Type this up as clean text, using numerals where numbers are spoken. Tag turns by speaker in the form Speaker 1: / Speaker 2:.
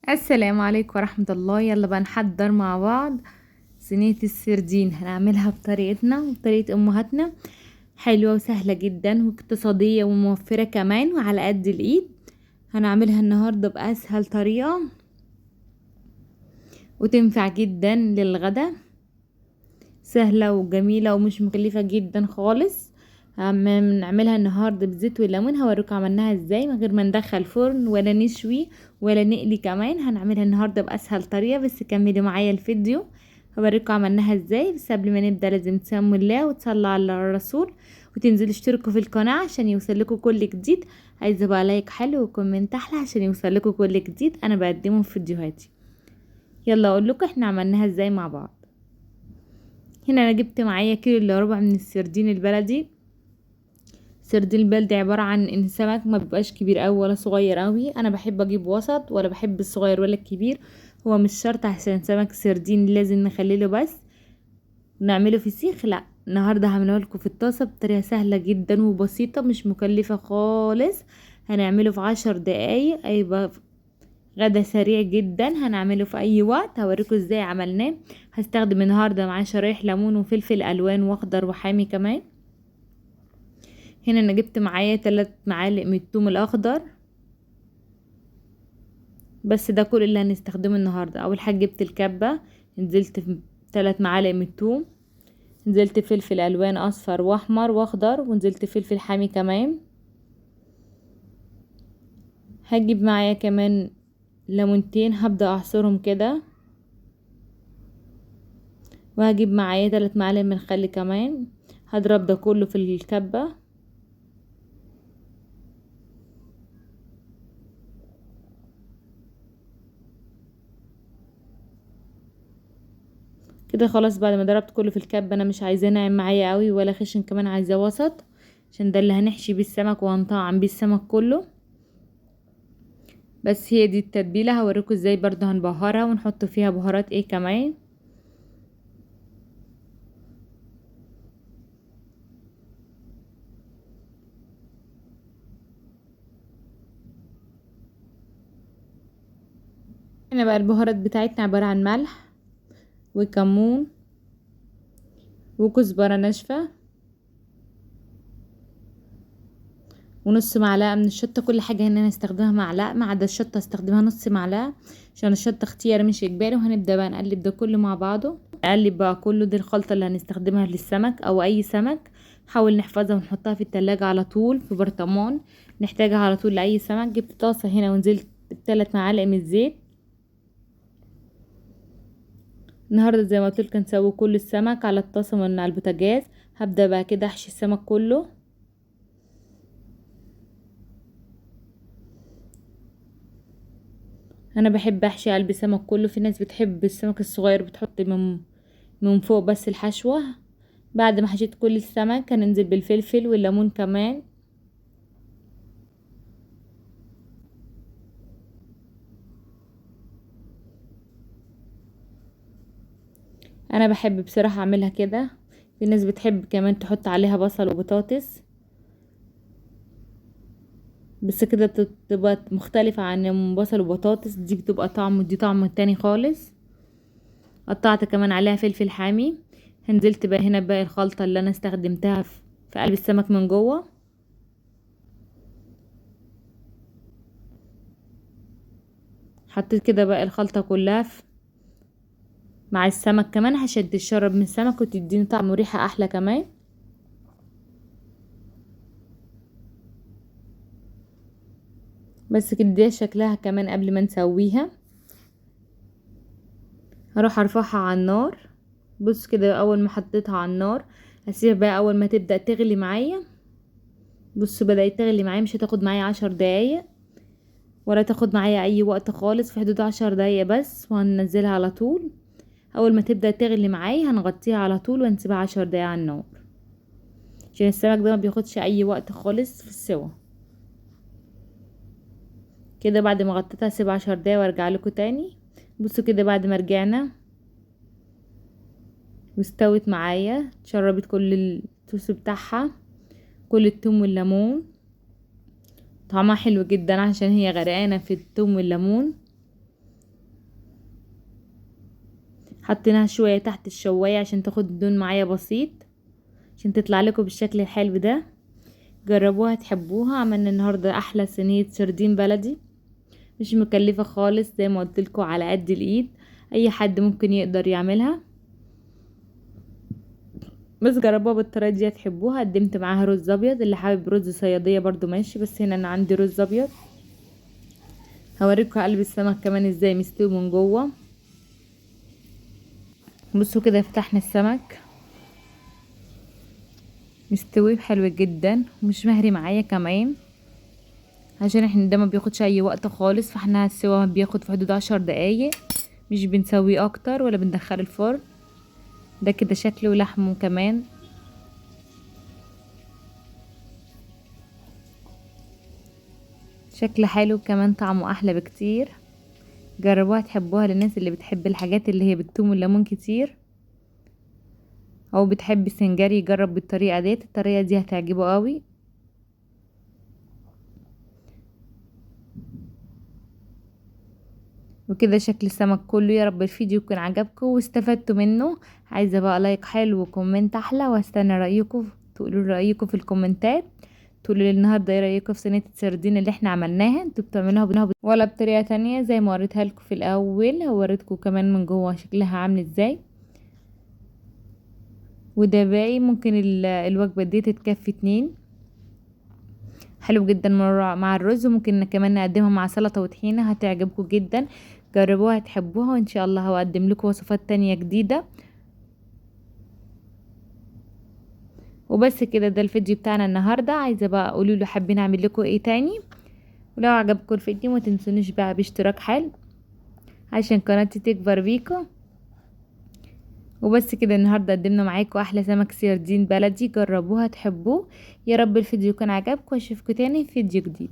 Speaker 1: السلام عليكم ورحمة الله. يلا بقى نحضر مع بعض صينية السردين. هنعملها بطريقتنا وبطريقة امهاتنا، حلوة وسهلة جدا واقتصادية وموفرة كمان وعلى قد الايد. هنعملها النهاردة بأسهل طريقة وتنفع جدا للغدا، سهلة وجميلة ومش مكلفة جدا خالص. هنعملها النهارده بزيت والليمون، هوريكم عملناها ازاي من غير ما ندخل فرن ولا نشوي ولا نقلي كمان. هنعملها النهارده باسهل طريقه، بس كملي معايا الفيديو هوريكم عملناها ازاي. بس قبل ما نبدا لازم تسموا الله وتصلوا على الرسول وتنزلوا اشتركوا في القناة عشان يوصلكوا كل جديد. عايزه بقى like حلو و comment احلى عشان يوصلكوا كل جديد انا بقدمه في فيديوهاتي. يلا اقول لكم احنا عملناها ازاي مع بعض. هنا انا جبت معايا كيلو الا ربع من السردين البلدي. سردين البلدي عبارة عن ان السمك ما بيبقاش كبير قوي ولا صغير قوي، انا بحب اجيب وسط، ولا بحب الصغير ولا الكبير. هو مش شرط عشان سمك سردين لازم نخليله بس نعمله فسيخ، لا النهارده هعمله لكم في الطاسه بطريقة سهلة جدا وبسيطة مش مكلفة خالص. هنعمله في 10 دقايق، هيبقى غدا سريع جدا، هنعمله في اي وقت. هوريكم ازاي عملناه. هستخدم النهارده معاه شرايح ليمون وفلفل الوان واخضر وحامي كمان. هنا انا جبت معايا 3 معالق من الثوم الاخضر، بس ده كل اللي هنستخدمه النهارده. اول حاجة جبت الكبه، نزلت 3 معالق من الثوم، نزلت فلفل الوان اصفر واحمر واخضر، ونزلت فلفل حامي كمان. هجيب معايا كمان ليمونتين هبدا اعصرهم كده، وهجيب معايا 3 معالق من الخل كمان. هضرب ده كله في الكبه. كده خلاص بعد ما ضربت كله في الكبه، انا مش عايزاه ناعم معايا قوي ولا خشن كمان، عايزاه وسط عشان ده اللي هنحشي بيه السمك وهنطعم بيه السمك كله. بس هي دي التتبيله، هوريكم ازاي برضو هنبهرها ونحط فيها بهارات ايه كمان. هنا بقى البهارات بتاعتنا عبارة عن ملح وكمون وكزبره ناشفة ونص معلقه من الشطه. كل حاجة هنا هنستخدمها معلقه ما عدا الشطه هستخدمها نص معلقه عشان الشطه اختياري مش اجباري. وهنبدا بقى نقلب ده كله مع بعضه، نقلب بقى كله. دي الخلطة اللي هنستخدمها للسمك او اي سمك، حاول نحفظها ونحطها في التلاجة على طول في برطمان، نحتاجها على طول لاي سمك. جبت طاسه هنا ونزلت ب3 معالق من الزيت. النهارده زي ما قلت لكم هنسوي كل السمك على الطاسه من على البوتاجاز. هبدا بقى كده احشي السمك كله. انا بحب احشي قلب سمك كله، في ناس بتحب السمك الصغير بتحط من فوق بس الحشوه. بعد ما حشيت كل السمك هننزل بالفلفل والليمون كمان. انا بحب بصراحة اعملها كده، في ناس بتحب كمان تحط عليها بصل وبطاطس، بس كده بتبقى مختلفة عن بصل وبطاطس، دي بتبقى طعم ودي طعم تاني خالص. قطعت كمان عليها فلفل حامي. هنزلت بقى هنا باقي الخلطة اللي انا استخدمتها في قلب السمك من جوه. حطيت كده باقي الخلطة كلها مع السمك كمان عشان تتشرب من السمك وتديني طعم وريحة احلى كمان. بس كده شكلها كمان قبل ما نسويها. هروح ارفعها على النار. بص كده اول ما حطيتها على النار هسيبها بقى اول ما تبدأ تغلي معايا. بص بدأت تغلي معايا، مش هتاخد معايا 10 دقايق ولا تاخد معايا اي وقت خالص، في حدود 10 دقايق بس، وهننزلها على طول. اول ما تبدأ تغلي معايا هنغطيها على طول ونسيبها 10 دقايق على النار عشان السمك ده ما بياخدش اي وقت خالص في السوا. كده بعد ما غطيتها هسيبها 10 دقايق وارجع لكم تاني. بصوا كده بعد ما رجعنا واستوت معايا، اتشربت كل الصوص بتاعها، كل التوم والليمون، طعمها حلو جدا عشان هي غرقانة في التوم والليمون. حطيناها شوية تحت الشواية عشان تاخد لون معايا بسيط، عشان تطلع لكم بالشكل الحلو ده. جربوها تحبوها. عملنا النهارده احلى صينية سردين بلدي، مش مكلفة خالص زي ما قلت لكم، على قد الايد، اي حد ممكن يقدر يعملها. بس جربوها بالطريقة دي هتحبوها. قدمت معاها رز ابيض، اللي حابب رز صياديه برضو ماشي، بس هنا انا عندي رز ابيض. هوريكم قلب السمك كمان ازاي مستوي من جوه. بصوا كده فتحنا السمك، مستوي حلو جدا ومش مهري معايا كمان، عشان احنا ده ما بياخدش اي وقت خالص، فاحنا السوا بياخد في حدود 10 دقايق، مش بنسويه اكتر ولا بندخله الفرن. ده كده شكله ولحمه كمان. شكله حلو كمان، طعمه احلى بكتير. جربوها تحبوها، للناس اللي بتحب الحاجات اللي هي بالثوم والليمون كتير، او بتحب السنجاري يجرب بالطريقة ديت، الطريقة دي هتعجبه قوي. وكده شكل السمك كله. يا رب الفيديو يكون عجبكم واستفدتوا منه. عايزه بقى like حلو و comment احلى، واستنى رايكم، تقولوا رايكم في الكومنتات، تقولوا لي النهارده ايه رايكم في صينية السردين اللي احنا عملناها. انتوا بتعملوها ولا بطريقة تانية زي ما وريتها لكم في الاول؟ وريتكم كمان من جوه شكلها عامل ازاي. وده باقي ممكن الوجبة دي تتكفي 2، حلو جدا مع الرز، وممكن كمان نقدمها مع سلطة وطحينه، هتعجبكم جدا. جربوها هتحبوها، وان شاء الله هقدم لكم وصفات تانية جديدة. وبس كده ده الفيديو بتاعنا النهارده. عايزه بقى قولوا له حابين اعمل لكم ايه تاني، ولو عجبكم الفيديو ما تنسونيش بقى باشتراك حلو عشان قناتي تكبر بيكم. وبس كده النهارده قدمنا معاكم احلى سمك سردين بلدي، جربوها تحبوه. يا رب الفيديو كان عجبكم، واشوفكم تاني في فيديو جديد.